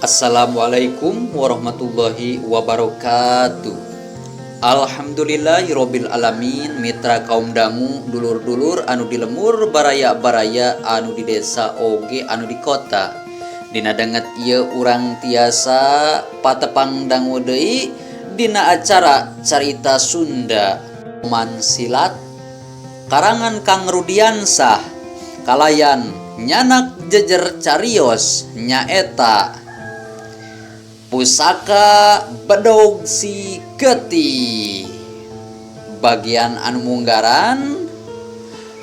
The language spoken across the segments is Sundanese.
Assalamualaikum warahmatullahi wabarakatuh. Alhamdulillahirobbil alamin mitra kaum dangu dulur-dulur anu di lemur baraya-baraya anu di desa oge anu di kota. Dina danget ieu urang tiasa patepang dangu deui dina acara Carita Sunda Man Silat karangan Kang Rudiansah kalayan nyanak jejer carios nyaeta Pusaka Bedog Si Getih bagian anu munggaran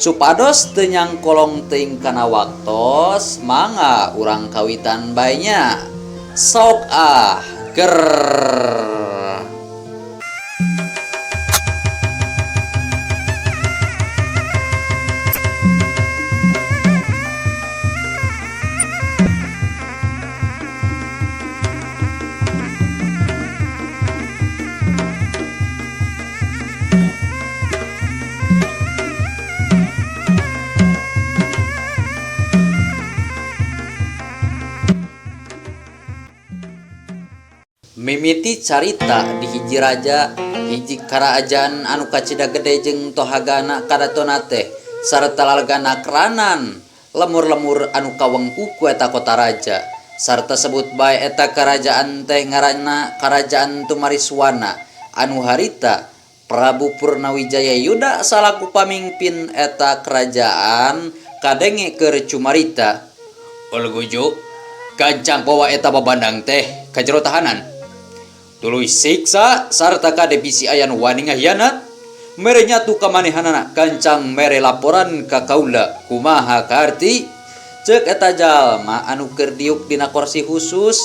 supados teu nyangkolong teuing kana waktos mangga urang kawitan bae nya sok ah gerr. Mimiti carita di hiji raja, hiji karaajaan anu kacida gede jeung tohagana kadatona teh sarta lalgana keranan lemur-lemur anu kawengku ku eta kota raja. Sarta sebut bae eta karajaan teh ngaranna Karajaan Tumariswana anu harita Prabu Purnawijaya Yuda salaku pamingpin eta kerajaan kadenge keur cumarita. Uluguju, gancang bawa eta babandang teh ka jero tahanan. Tuluy siksa sarta kade bisi aya nu wani ngahianat. Mere nyatu ka manehanana gancang mere laporan ka kaula kumaha kaarti? Ceuk eta jalma anu keur diuk dina korsi husus.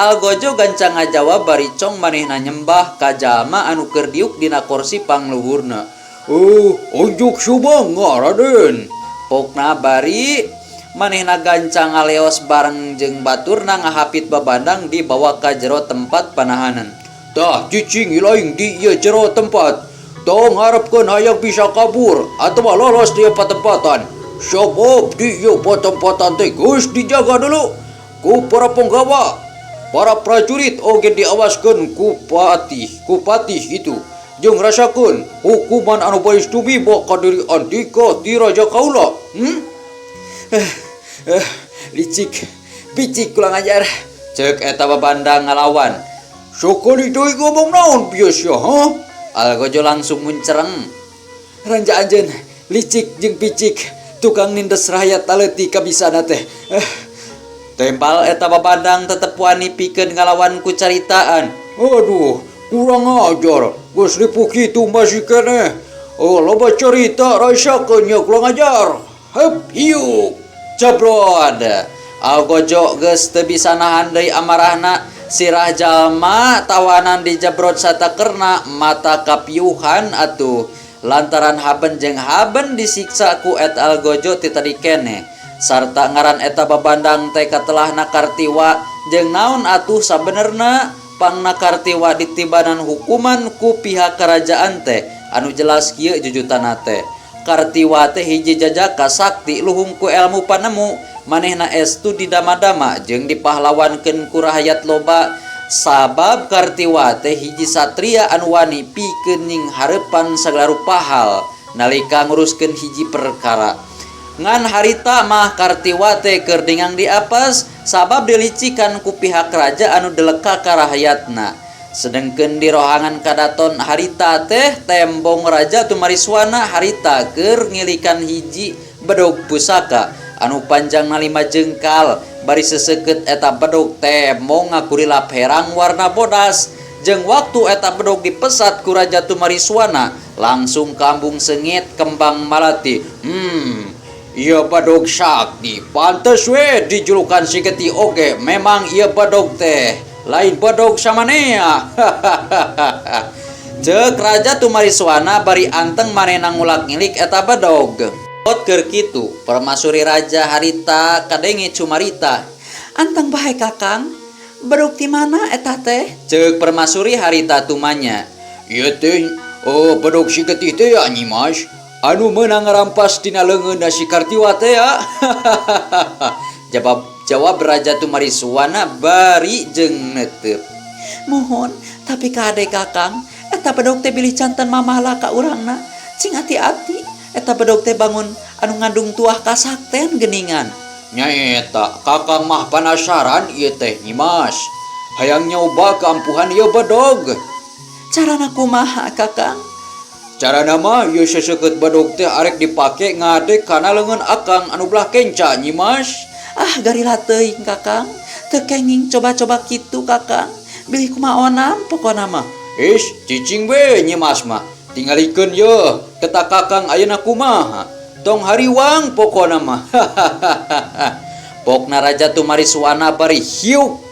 Algojo gancang ngajawab bari cong manehna nyembah ka jalma anu keur diuk dina korsi pangluhurna. Uh, unjuk sumangga, Raden! Pokna bari manehna gancang ngaleos bareng jeung baturna ngahapit babandang dibawa ka jero tempat panahanan. Tah cicing ilaing di ieu jero tempat. Tong ngarepkeun hayang bisa kabur atawa lolos di ieu patempatan. Sabab di ieu patempatan teh geus dijaga dulu. Ku para penggawa, para prajurit oge diawaskeun ku patih, ku patih itu. Jeung rasakeun hukuman anu baris tumiba ka diri andika ti raja kaula. Hmm? Eh, eh, licik, picik kurang ajar. Ceuk eta babandang ngalawan. Sakali deui ngomong naon bieu sia, ha? Algojo langsung muncereng. Ranja anjeun licik jeung picik tukang nindes rahayat taleutik kabisana teh. Eh. Tempal eta babandang tetep wani pikeun ngalawan ku caritaan. Aduh, kurang ajar. Geus ripuh kitu masih keneh. Oh, loba carita rasakeun nya kurang ajar. Heup hiuk. Jebrod. Algojo geus teu bisa nahan deui amarahna. Sirah jalma tawanan dijebrod satakerna mata kapiuhan atuh. Lantaran haben jeung haben disiksa ku et Algojo ti tadi keneh. Sarta ngaran eta babandang teh katelahna Kartiwa jeung naon atuh sabenerna pangna Kartiwa ditibanan hukuman ku pihak karajaan teh anu jelas kieu jujutana teh. Kartiwa teh hiji jajaka sakti luhung ku elmu panemu manehna estu didama-dama jeung dipahlawankeun ku rahayat loba sabab Kartiwa teh hiji satria anu wani pikeun nyinghareupan sagala rupa hal nalika nguruskeun hiji perkara. Ngan harita mah Kartiwa teh keur dingang diapes sabab dilicikan ku pihak raja anu deleka ka rahayatna. Sedengkeun di rohangan kadaton harita teh tembong raja Tumariswana harita keur ngilikan hiji bedog pusaka anu panjangna lima jengkal bari seseukeut eta bedog tembong ngakurilap herang warna bodas. Jeung waktu eta bedog dipesat ku Raja Tumariswana, langsung kambung seungit kembang malati. Hmm, ieu bedog sakti, pantes we dijulukan si Geti oge, memang ieu bedog teh lain bedog samanea. Hahaha. Ceuk Raja Tumariswana bari anteng manehna ngulak-ngilik eta bedog. Ot keur kitu, permasuri raja harita kadenge cumarita. Anteng bae kakang, bedog ti mana eta teh? Ceuk permasuri harita tumanya. Ieu teh oh bedog si Getih teh ya Nyimas, anu meunang ngarampas tina leungeunna si Kartiwa teh ya. Jabab Jawab Raja Tumariswana bari jeung neuteup. Muhun, tapi kade Kakang, eta bedog teh bilih janten mamala ka urangna. Cing ati-ati, eta bedog teh bangun anu ngandung tuah kasakten geuningan. Nyaeta, Kakang mah panasaran ieu teh Nyimas. Hayang nyoba kaampuhan ieu bedog. Carana kumaha, Kakang? Carana mah ieu seseukeut bedog teh arek dipake ngadek kana leungeun Akang anu belah kenca, Nyimas. Ah, garila teuing, Kakang. Teu kenging coba-coba kitu, Kakang. Bilih kumaha onam pokona mah. Is, cicing we Nyimas mah. Tingalikeun yeuh, ketak Kakang ayeuna kumaha. Tong hariwang pokona mah. Pokna Raja Tumariswana bari hiuk.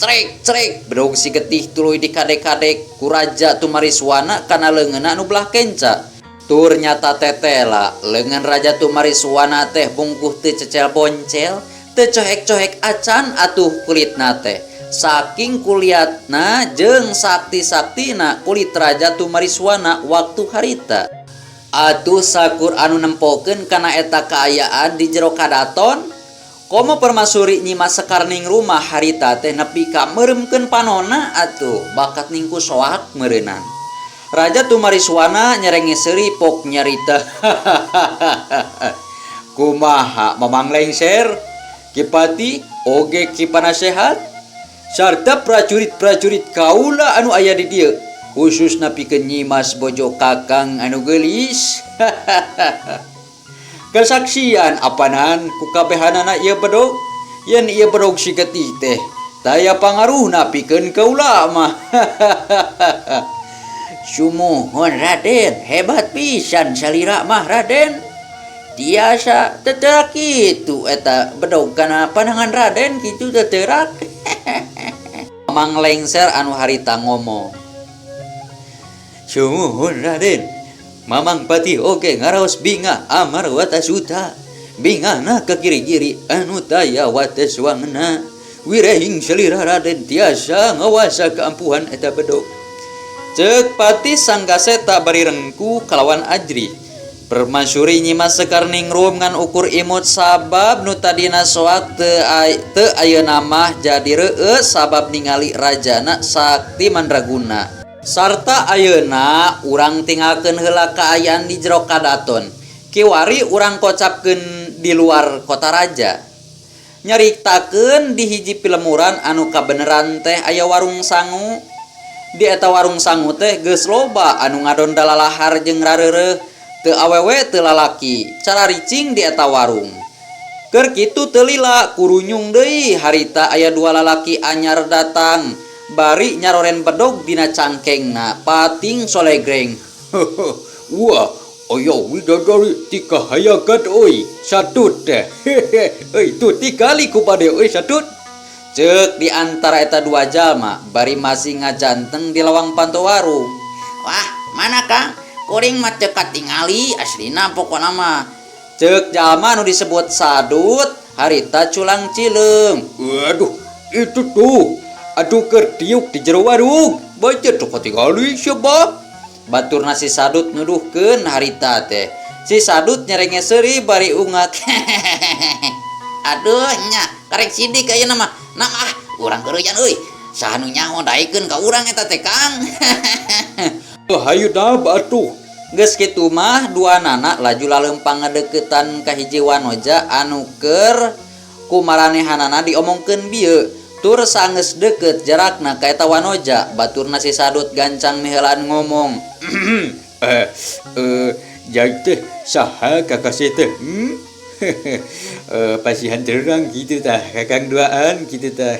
Crek crek bedog si getih tuluy dikadek-kadek ku Raja Tumariswana kana leungeunna anu belah kenca. Tur nyata tetela leungeun Raja Tumariswana teh bungkuh teu cecel boncel, teu cohek-cohek acan atuh kulitna teh. Saking kuliatna jeung sakti-saktina kulit Raja Tumariswana waktu harita. Atuh sakur anu nempokeun kana eta kaayaan di jero kadaton, komo permaisuri Nyimas Sekarningrum mah harita teh nepi ka meureumkeun panona atuh bakat ningku soak meureunan. Raja Tumariswana nyerenge seuri pok nyarita. Kumaha Mamang Lengser, Ki Pati, oge Ki Panasehat, sarta prajurit-prajurit kaula anu aya di dieu, khususna pikeun Nyimas bojo Kakang anu geulis. Kesaksian apanan ku kabehanana ieu bedog, yen ieu bedog si getih teh taya pangaruhna pikeun kaula mah. Sumuhun Raden, hebat pisan salira mah Raden. Tiasa teterak kitu eta bedog kana pandangan Raden kitu teterak. Mamang Lengser anu harita ngomong. Sumuhun Raden, Mamang Patih oge ngaraos bingah amar watasuta. Bingahna ke kiri-kiri anu taya wates wangna. Wirehing salira Raden tiasa ngawasa keampuhan eta bedog. Ceuk Patih Sanggaseta bari rengku kalawan ajrih. Permaisuri Nyimas Sekarningrum ngan ukur imut sabab nu tadina soak teu ayeuna mah jadi reueus sabab ningali rajana sakti mandraguna. Sarta ayeuna urang tinggalkeun heula kaayaan di jero kadaton. Kiwari urang kocapkeun di luar kota raja. Nyaritakeun di hiji pilemuran anu kabeneran teh aya warung sangu. Di eta warung sangu teh geus loba anu ngadon dalalahar jeung rareureuh, teu awewe teu lalaki, cararicing di eta warung. Keur kitu teu lila kurunyung deui harita aya dua lalaki anyar datang bari nyaroren bedog dina cangkengna pating solegreng. Wah, aya widadari ti kahayagan euy, satut teh. Euy, tuh tikali ku bade euy satut. Ceuk di antara eta dua jalma bari masih ngajanteng di lawang panto warung. Wah, mana Kang? Kuring mah teu katingali aslina pokona mah. Ceuk jalma anu disebut Sadut harita culang cileung. Waduh, itu tuh. Aduh keur diuk di jero warung. Baca teu katingali sebab. Baturna si Sadut nuduhkeun harita teh. Si Sadut nyerenge seuri bari ungak. Aduh nya, karek sidik ayeuna mah. Nah ah, urang keureyan euy. Saha nu nyaho daekeun ka urang eta teh Kang. Hayu dab atuh. Geus kitu mah dua nana laju laleumpang ngadeukeutan ka hiji wanoja anu keur ku maranehanana diomongkeun bieu. Tur saanggeus deukeut jarakna ka eta wanoja, baturna si Sadut gancang miheulaan ngomong. Jai teh saha kakasih teh? Pasihan terang gitu tah, kakang duaan gitu tah.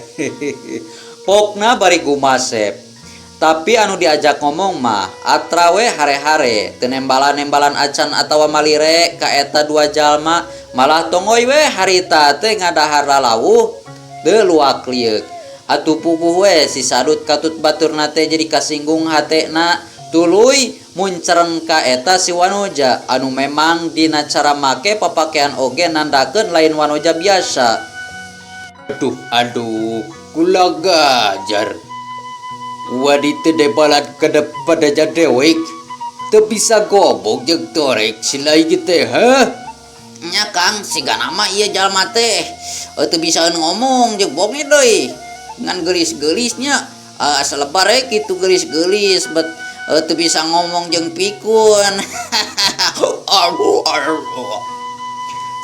Pokna bari gumasep. Tapi anu diajak ngomong mah atra we hare-hare, teu nembalan-nembalan acan atawa malire ka eta dua jalma, malah tongoy we harita teh ngadahar lalawuh teu luak lieuk. Atuh puguh we si Sadut katut baturna teh jadi kasinggung hatena, tuluy muncereng ka eta si wanoja anu memang dina cara make papakean oge nandakeun lain wanoja biasa. Aduh aduh kula gajar. Wadi teu debalan kada pada dewek. Teu bisa gobok jeung torek silai teh ha. Nya Kang, sigana mah ieu jalma teh teu bisaeun ngomong jeung bonge deui. Ngan geulis-geulis nya, asa lebar we kitu geulis-geulis bet teu bisa ngomong jeung pikun.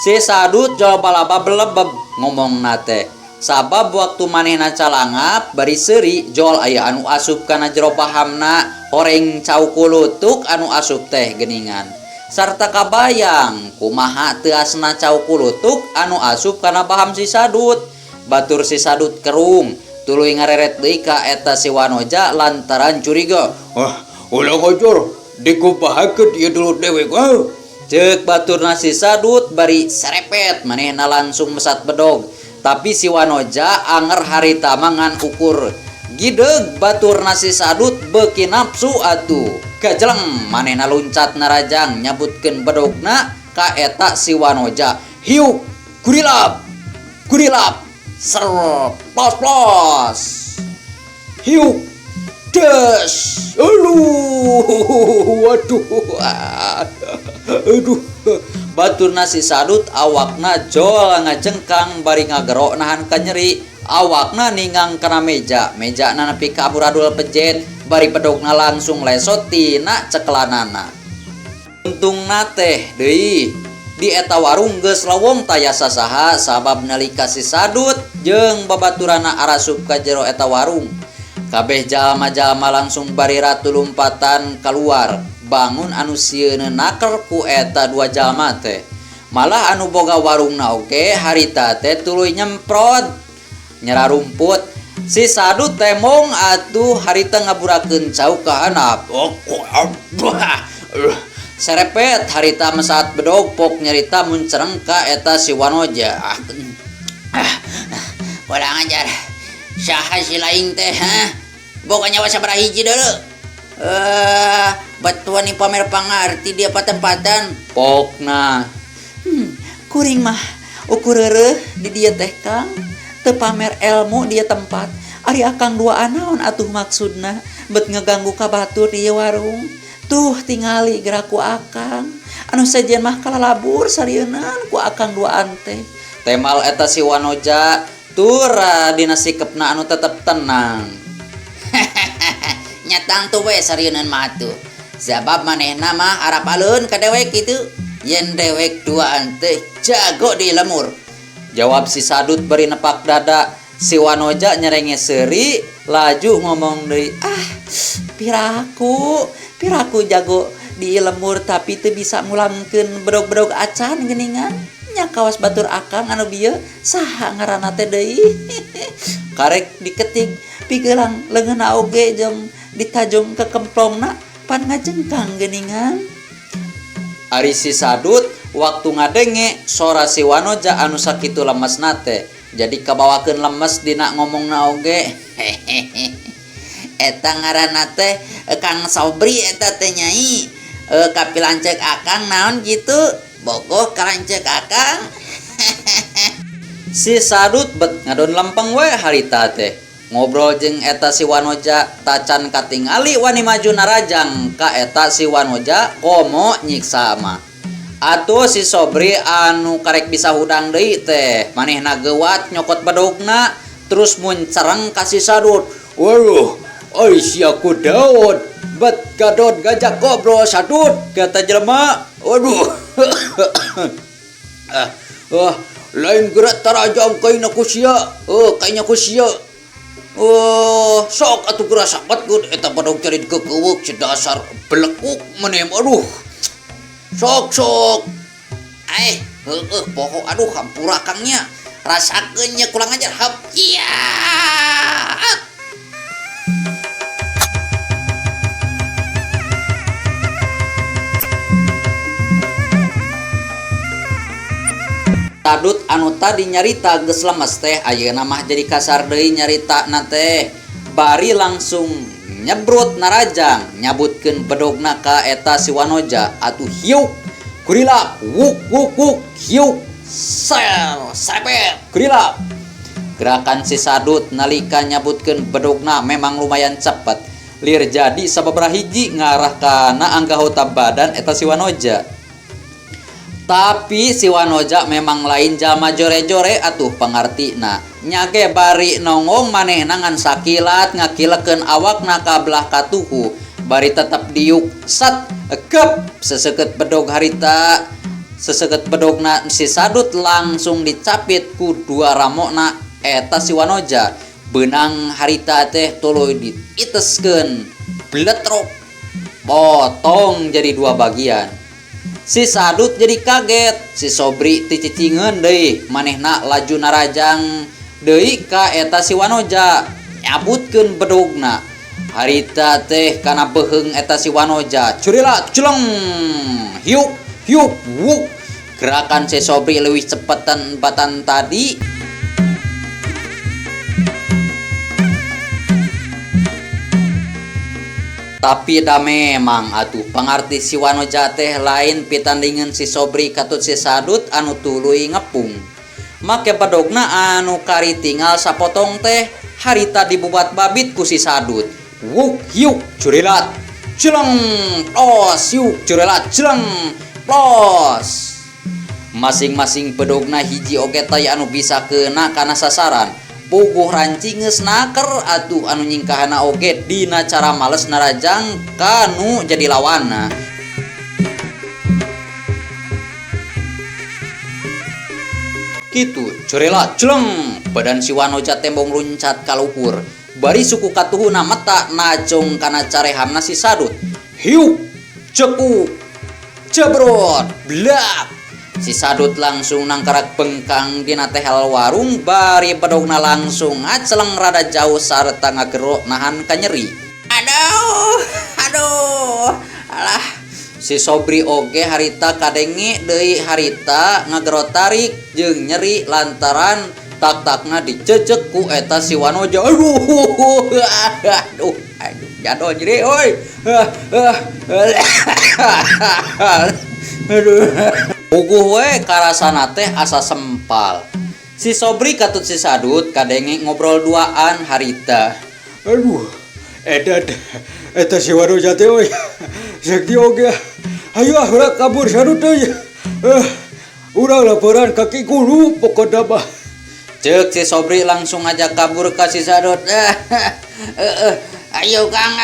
Si Sadut jol balaba belebeb ngomongna teh. Sabab waktu manehna calangap bari seuri jol aya anu asup kana jero pahamna horeng cau kulutuk anu asup teh geuningan. Sarta kabayang kumaha teuasna cau kulutuk anu asup kana baham si Sadut. Batur si Sadut kerung tuluy ngareret deui ka eta si Wanoja lantaran curiga. Wah, ulah ngojor dikubahakeun ieu dulur dewek. Wah. Ceuk baturna si Sadut bari serepet manehna langsung mesat bedog. Tapi si Wanoja anger harita mah ngan ukur gideug baturna si Sadut beuki nafsu atuh. Gajeleng manehna luncat narajang nyabutkeun bedogna ka eta si Wanoja. Hiuk gurilap gurilap ser plos plos hiuk des aduh waduh aduh. Baturna si Sadut awakna jol ngajengkang bari ngagero nahan kanyeri. Awakna ningang kana meja, mejana nepi ka amburadul pejet bari bedogna langsung lesot tina cekelanana. Untungna teh deui di eta warung geus lowong taya sasaha sabab nalika si Sadut jeung babaturana arasup ka jero eta warung. Kabeh jalma-jalma langsung bari ratu lumpatan keluar. Bangun anu sieun naker ku eta dua jalma teh. Malah anu boga warungna oge harita teh tuluy nyemprot nyerarumput. Si Sadut teh mong atuh harita ngaburakeun cau ka handap. Serepet harita mesat bedog pok nyarita muncereng ka eta si Wanoja. Kurang ajar. Saha si lain teh, ha? Boga nyawa sabaraha hiji deuleu. Batuan ni pamer pangarti dia patempatan. Pokna. Kuring mah ukur reureuh di dieu teh Kang. Teu pamer ilmu dia tempat. Ari akang dua naon atuh maksudna bet ngeganggu ka batur di ieu warung. Tuh tingali geraku akang. Anu sejen mah kalalabur sarieunan ku akang duaan teh. Temal eta si Wanoja tur dina sikepna anu tetep tenang. Nyatang tuh we sarieunan mah atuh. Sabab manehna mah arapaleun ka dewek kitu. Yen dewek duaan teh jago di lemur. Jawab si Sadut bari nepak dada. Si Wanoja nyerenge seuri laju ngomong deui, ah piraku jago di lemur tapi teu bisa ngulamkeun bedog-bedog acan geuningan. Nya kawas batur akang anu bieu saha ngaranna teh deui. Karek diketik pigelang leungeunna oge jeung ditajong ke kemplongna pan ngajengkang geuningan. Ari si Sadut waktu ngadenge sora si Wanoja anu sakitu lemesna teh jadi kabawakeun lemes dina ngomongna oge. Eta ngaranna teh Kang Sobri eta teh nyai. Kapilanceuk akang naon kitu? Bogoh kalanceuk akang. Si Sadut bet ngadon lempeng we harita teh. Ngobrol jeung eta si Wanoja tacan katingali wani maju narajang ka eta si Wanoja komo nyiksa mah. Atuh si Sobri anu karek bisa hudang deui teh manehna geuwat nyokot bedogna terus muncereng ka si Sadut. Waduh, ai sia ku Daud bet gadot gajah gobrol Sadut kata jelema. Waduh. Lain gerak tarajang kaina ku sia. Kaina ku sia. Sok atuh geura sabat geun eta badog jadi kekeuweuk si dasar belekuk maneh. Aduh. Sok sok. Heueuh poho aduh hampura Kang nya. Rasakeun nya kurang ajar. Hap. Iya. Sadut anu tadi nyarita geus lemes teh ayeuna mah jadi kasar deui nyaritana teh. Bari langsung nyebrut narajang nyabutkeun bedogna ka eta si Wanoja atuh hiuk gurilap wuk wuk wuk hiuk sel sepet gurilap. Gerakan si Sadut nalika nyabutkeun bedogna memang lumayan cepet. Lir jadi sababaraha hiji ngarah kana anggota badan eta si Wanoja. Tapi si Wanoja memang lain jalma jore-jore atuh pangartina. Nya ge bari nongong manehna ngan sakilat ngakilekeun awakna ka belah katuhu bari tetep diuk sat gep seseukeut bedog harita seseukeut bedogna si Sadut langsung dicapit ku dua ramona eta si Wanoja beunang harita teh tuluy diiteskeun bletrok potong jadi dua bagian. Si Sadut jadi kaget, si Sobri ti cicingeun deui, manehna laju narajang deui ka eta si Wanoja, nyabutkeun bedogna. Harita teh kana beuheung eta si Wanoja, curilat culeng, hiuk hiuk wuk. Gerakan si Sobri leuwih cepetan batan tadi. Tapi da memang atuh pangarti si Wanoja teh lain pitandingan si Sobri katut si Sadut anu tuluy ngepung. Make bedogna anu kari tinggal sapotong teh harita dibubat babit ku si Sadut. Wuk hiuk curilat celeng plos yuk curilat celeng plos. Masing-masing bedogna hiji oge taya anu bisa kena kana sasaran. Puguh rancing geus naker atuh anu nyingkahana oge dina cara males narajang kanu jadi lawanna. Kitu curilat celeng badan si Wanoja tembong luncat ka luhur. Bari suku katuhuna meta najong kana carehamna si Sadut. Hiuk cekuk jebrot blak. Si Sadut langsung nangkarak bengkang dina tehel warung bari bedogna langsung ngaceleng rada jauh sarta ngagero nahan kanyeri. Aduh, aduh, alah. Si Sobri oge harita kadenge deui harita ngagero tarik jeung nyeri lantaran tak-takna dicecek ku eta si Wanoja. Aduh, aduh, aduh, jadol nyeri euy. Aduh. Puguh we karasana teh asa sempal. Si Sobri katut si Sadut kadenge ngobrol duaan harita. Aduh, eta eta si Wanoja teh euy. Sakti oge. Hayu ah urang kabur Sadut euy. Urang laporan ka Ki Guru pokona mah. Ceuk si Sobri langsung aja kabur ka si Sadut. Ayo Kang,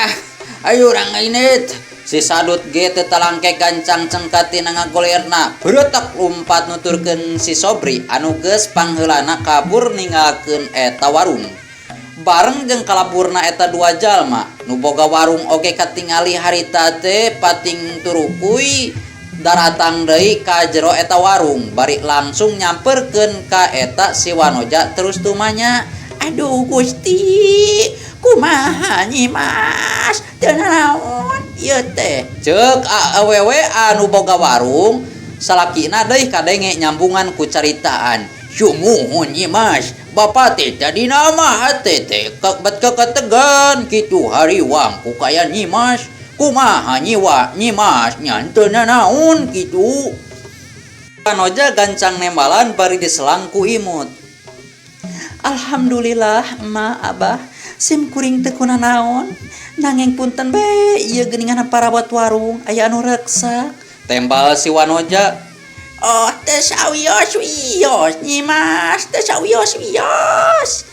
ayo urang init. Si Sadut ge teu talangke gancang cengkatina ngagolerna. Beretak lumpat nuturkeun si Sobri anu geus pangheulana kabur ninggalkeun eta warung. Bareng jeung kalaburna eta dua jalma, nu boga warung oge katingali harita teh pating turukuy daratang deui ka jero eta warung bari langsung nyamperkeun ka eta si Wanoja terus tumanya. Aduh Gusti, kumaha Nyi Mas, teu nanaon ieu teh. Ceuk awewe anu boga warung salakina deui kadenge nyambungan ku caritaan. Sumuhun Nyi Mas, bapa teh tadi nama hate teh bet keketegan kitu hariwang ku kaya Nyi Mas. Kumaha Nyi wa Nyi Mas nya teu nanaon kitu. Wanoja gancang nembalan bari diselang ku imut. Alhamdulillah ma abah sim kuring teu kunanaon nanging punten be ieu geuningan parawat warung aya anu reksa. Tembal si Wanoja. Oh teu sawios wios Nyi Mas, teu sawios wios.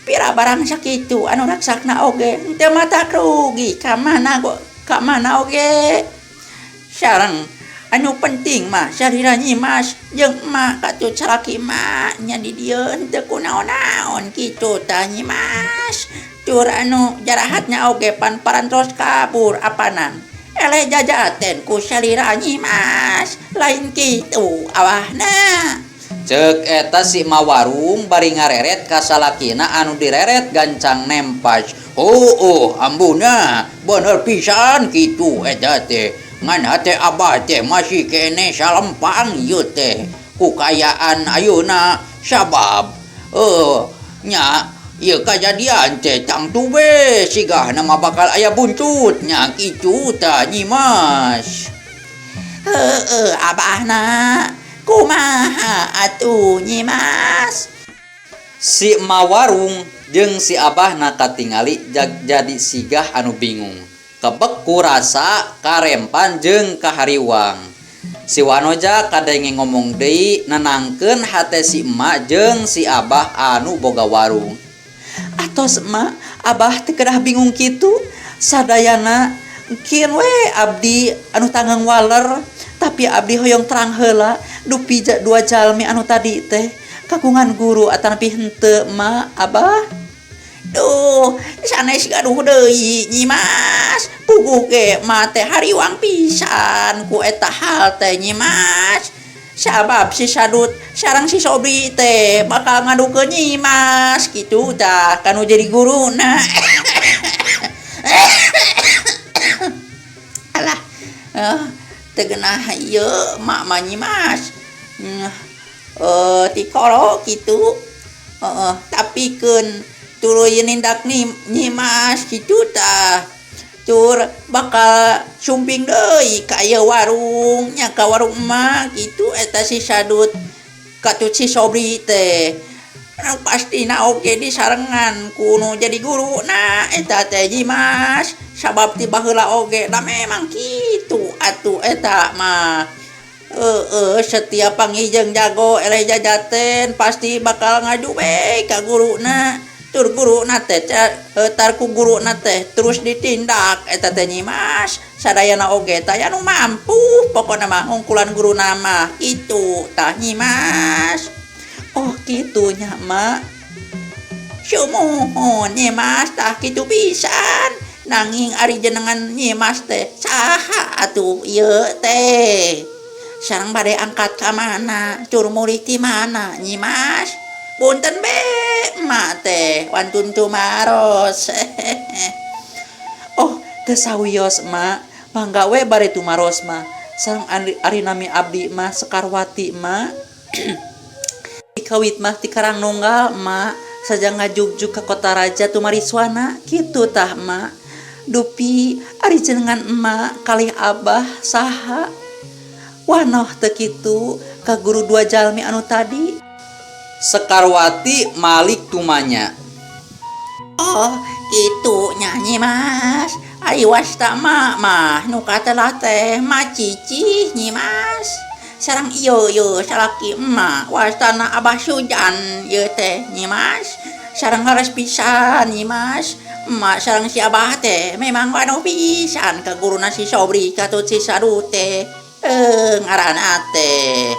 Pira barang sakitu anu raksakna oge teu matak rugi ka mana go ka mana oge. Sareng anu penting mah sarira Nyi Mas jeung emak katut salaki emak nya di dieu teu kunaon-naon kitu tah Nyi Mas. Tur anu jarahatnya oge pan parantos kabur apanan. Eleh jajaten ku salira Nyi Mas, lain kitu awahna. Ceuk eta si ma warung bari ngareret ka salakina anu direret gancang nempas. Heueuh ambuna bener pisan kitu eta teh. Ngan hate abah teh masih kene salempang ieu teh. Ku kayaan ayeuna sabab nya ieu kajadian teh tangtu we sigahna mah bakal aya buntut nya kitu tah Nyi Mas. Heueuh abahna kumaha atuh Nyi Mas. Si ma warung jeung si abahna katingali jadi sigah anu bingung. Kebek ku rasa karempan jeung kahariwang. Si Wanoja kadenge ngomong deui nenangkeun hate si emak jeung si abah anu boga warung. Atos emak, abah teu kedah bingung kitu. Sadayana kin we abdi anu tanggang waler, tapi abdi hoyong terang heula dupi dua jalmi anu tadi teh kagungan guru atanapi henteu emak, abah. Duh, sanes gaduh deui Nyi Mas. Puguh ge mah teh hariwang pisan ku eta hal teh Nyi Mas. Sabab si Sadut sareng si Sobri teh bakal ngadukeun Nyi Mas kitu tah kanu jadi guruna. Alah, teu geunah ieu mak mah Nyi Mas. Tikoro kitu. Heeh, tapi keun tuluy nindak Nyi Mas kitu tah. Tur bakal sumping deui ka ieu warung nya ka warung emak kitu eta si Sadut katut si Sobri teh. Anu pastina oge disarengan ku nu jadi guruna eta teh Nyi Mas. Sabab ti baheula oge da memang kitu atuh eta mah. Heeh, setiap panggih jeung jago eleh jajaten pasti bakal ngadu we ka guruna. Tur guruna teh tar ku guruna teh terus ditindak eta teh Nyi Mas. Sadayana oge taya nu mampu pokona mah ngungkulan guruna mah kitu tah Nyi Mas. Oh kitu nya mak. Sumuhun Nyi Mas tah kitu pisan. Nanging ari jenengan Nyi Mas teh saha atuh ieu teh. Sareng bade angkat ka mana, cur murid ti mana Nyi Mas? Punten be emak teh wantun tumaros. Oh, teu sawios emak, mangga we bade tumaros mah. Sareng ari nami abdi mah Sekarwati emak. Kawit mah ti Karangnunggal emak, saja ngajugjug ka Kota Raja tumariswana kitu tah emak. Dupi ari jenengan emak kalih abah saha? Wanoh teu kitu ka guru dua jalmi anu tadi. Sekarwati malik tumanya. Oh, kitu nya Nyi Mas. Ari wasta emak mah nu katelah teh ma cicih Nyi Mas. Sareng ieu ieu salaki emak wastana Abah Sujan ieu teh Nyi Mas. Sareng leres pisan Nyi Mas. Emak sareng si Abah teh memang wanoh pisan ka guruna si Sobri katut si Sadut teh. Ngaranna teh.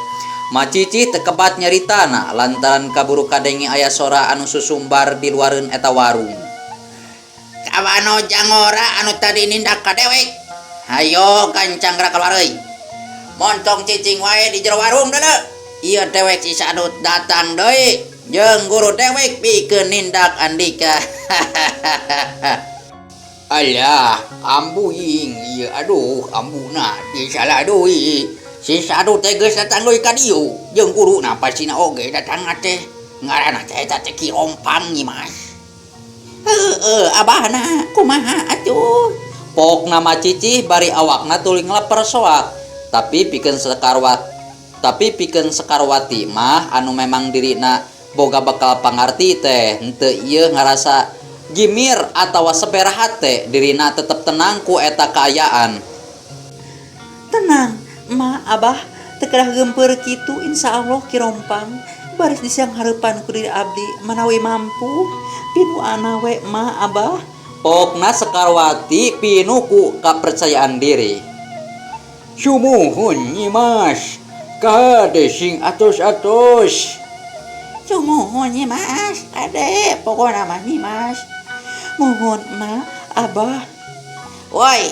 Ma Cicih teu kebat nyaritana lantaran kaburu kadenge aya sora anu susumbar di luareun eta warung. Kawano jangora anu tadi nindak ka dewek. Hayo gancang geura kaluar euy. Montong cicing wae di jero warung deuleu. Ieu dewek si Sadut datang deui jeung guru dewek pikeun nindak andika. Alah, ambuing ieu aduh ambuna disalah deui. Si Sadut teh geus datang deui ka dieu jeung guruna pastina oge datang teh. Ngaranna teh eta teh Ki Rompang Nyi Mas. Heueuh, abahna kumaha atuh? Pokna ma Cicih bari awakna tuluy ngeleper soak. Tapi pikeun Sekarwati mah anu memang dirina boga bekal pangarti teh henteu ieu ngarasa gimir atawa seber hate dirina tetep tenang ku eta kaayaan. Tenang, emak, abah teu kedah geumpeur kitu insyaallah Ki Rompang baris di siang hareupan ku diri abdi manawi mampu pinuana we emak abah. Pokna Sekarwati pinu ku kapercayaan diri. Sumuhun Nyi Mas, kahade sing atos-atos. Sumuhun Nyi Mas, kade pokona mah Nyi Mas. Muhun emak, abah. Woi,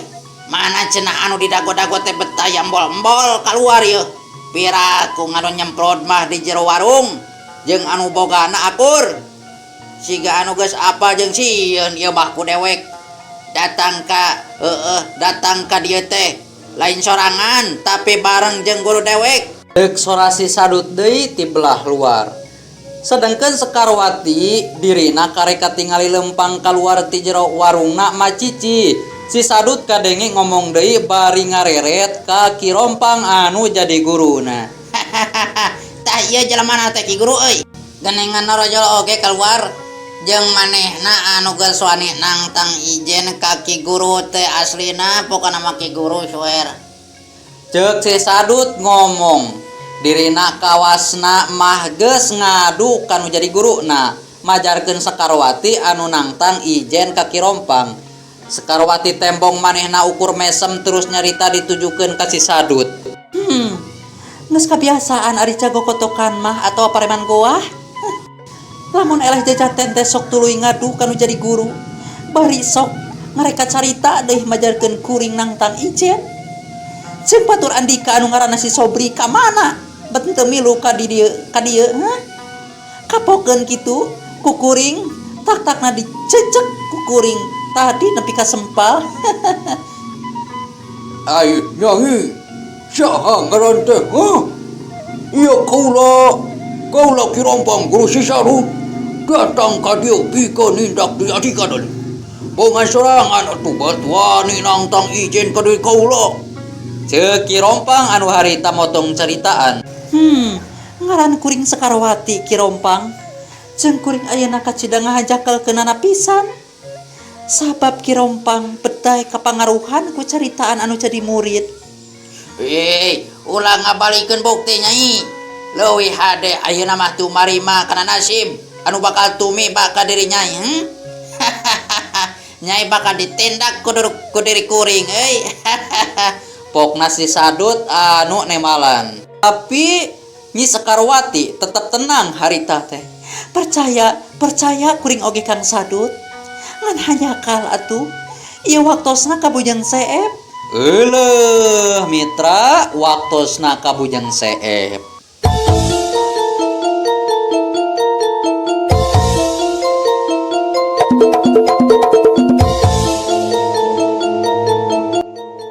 mana cenah anu didago-dago teh betah embol-embol kaluar yeuh. Piraku nganu nyemprot mah di jero warung jeung anu bogana akur. Siga anu geus apal jeung sieun ieu mah ku dewek. Datang ka heueuh, datang ka dieu teh lain sorangan tapi bareng jeung guru dewek. Deuk sora si Sadut deui ti belah luar. Sedengkeun Sekarwati dirina karek katingali lempang kaluar ti jero warungna Ma Cici. Si Sadut kadenge ngomong deui bari ngareret ka Ki Rompang anu jadi guruna. Tah ieu jelema teh Ki Guru euy. Genengan narojol oge kaluar jeung manehna anu geus wani nangtang ijen ka Ki Guru teh aslina pokona mah Ki Guru suer. Ceuk si Sadut ngomong dirina kawasna mah geus ngadu ka nu jadi guruna majarkeun Sekarwati anu nangtang ijen ka Ki Rompang. Sekarwati tembong manehna ukur mesem terus nyarita ditujukeun ka si Sadut. Geus kabiasaan ari cagokotokan mah atawa pareman goah. Lamun eleh jajaten teh sok tuluy ngadu ka nu jadi guru. Bari sok ngareka carita deui majarkeun kuring nangtang ijen. Ceuk batur andika anu ngaranna si Sobri ka mana? Bet henteu milu ka di dieu ka dieu, hah? Kapokeun kitu ku kuring tak-takna dicecek ku kuring tadi nepi ka sempal. Ai nyai, saha ngaran teh? Hah? Ieu kaula, kaula Ki Rompang guru si Sadut datang ka dieu pikeun nindak di Andika deui. Bongan sorangan atuh bet wani nangtang ijen ka diri kaula. Ceuk Ki Rompang anu harita motong caritaan. Ngaran kuring Sekarwati Ki Rompang. Jeung kuring ayeuna kacida ngahajakelkeunana pisan. Sabab Ki Rompang bedai kapangaruhan ku caritaan anu jadi murid. Hei, ulah ngabalikeun bukti nyai. Leuwih hade ayeuna mah tumarima kana nasib anu bakal tumiba ka diri nyai. Nyai bakal ditindak ku diri kuring euy. Pokna si Sadut anu nemalan. Tapi Nyi Sekarwati tetep tenang harita teh. Percaya, percaya kuring oge Kang Sadut. Ngan hanyakal atuh. Ieu waktosna ka Bujang Seep. Euleuh mitra, waktosna ka Bujang Seep.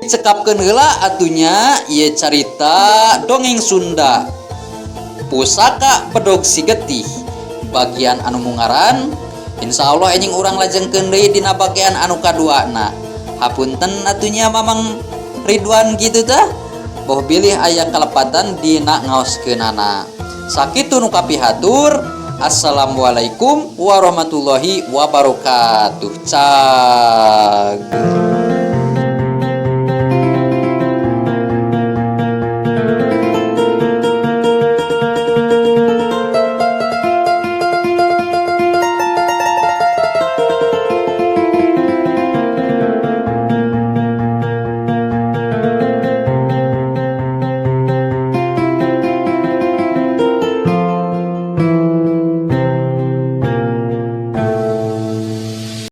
Cekapkeun heula atunya ieu carita dongeng Sunda. Pusaka Bedog Sigetih bagian anu mungaran. Insya Allah enjing urang lajengkeun deui dina bagian anu kaduana. Hapunten atunya Mamang Ridwan gitu tah. Boh bilih aya kalepatan dina ngaoskeunana. Sakitu nu kapihatur. Assalamualaikum warahmatullahi wabarakatuh. Cag.